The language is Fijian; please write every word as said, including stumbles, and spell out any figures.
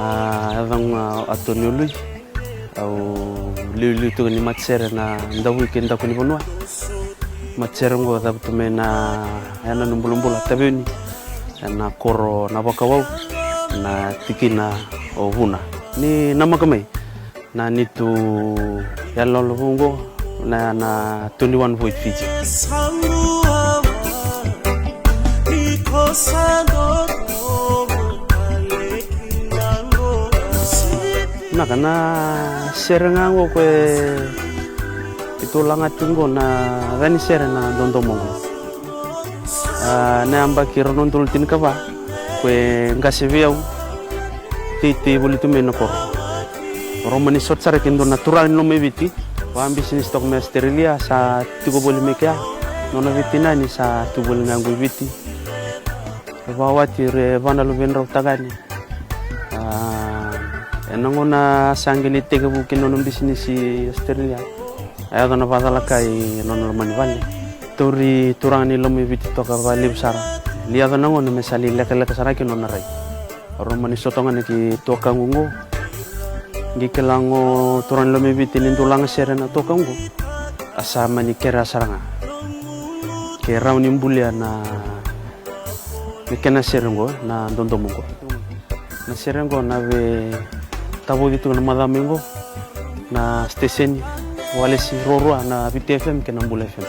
A yacaqu ga o Atoni Olui. Au liuliu tiko ni matasere na Davui kei Dakunivanua. Matasere oqo cavutu mai na yanuyanu bulabula Taveuni, ena koro Navakawau, na tikina o Vuna. Ni namaka mai na nitu yaloyalo vou oqo na, na twenty-one Voit Fiji. Vinaka, na sere ga oqo ko e keitou lagati oqo, na yaca ni sere na Dodomo oqo. A, na yabaki rua na udolu tinikava, ko e qase vei au, teitei voli tu mai na koro. Rau mani sota sara kei dua na turaga ni Lomaiviti, vakabisinisi toka mai Australia, sa tiko voli mai kea. Nona veitinani sa tu voli ga qo i Viti. E vakawati, e va na luvedrau tagane. A, ena gauna sa qai lai tekivu kina nona bisinisi i Australia, a yaco na vakacalaka ena nona loma ni vale. Tauri turaga ni Lomaiviti toka vakalevu sara. Ni yaco na gauna me sa lai lekaleka sara kina nona rai. Rau mani sota ga na kei tuakaqu oqo. Qai kila ga o turaga ni Lomaiviti ni dau laga sere na tuakaqu oqo. A sa mani kerea sara ga ke rawa ni bulia na, na kena sere oqo, na Dodomo oqo. Na sere oqo na veitavoci tu na macawa mai oqo na siteseni, walesi ruarua, na Viti F M kei na Bula F M.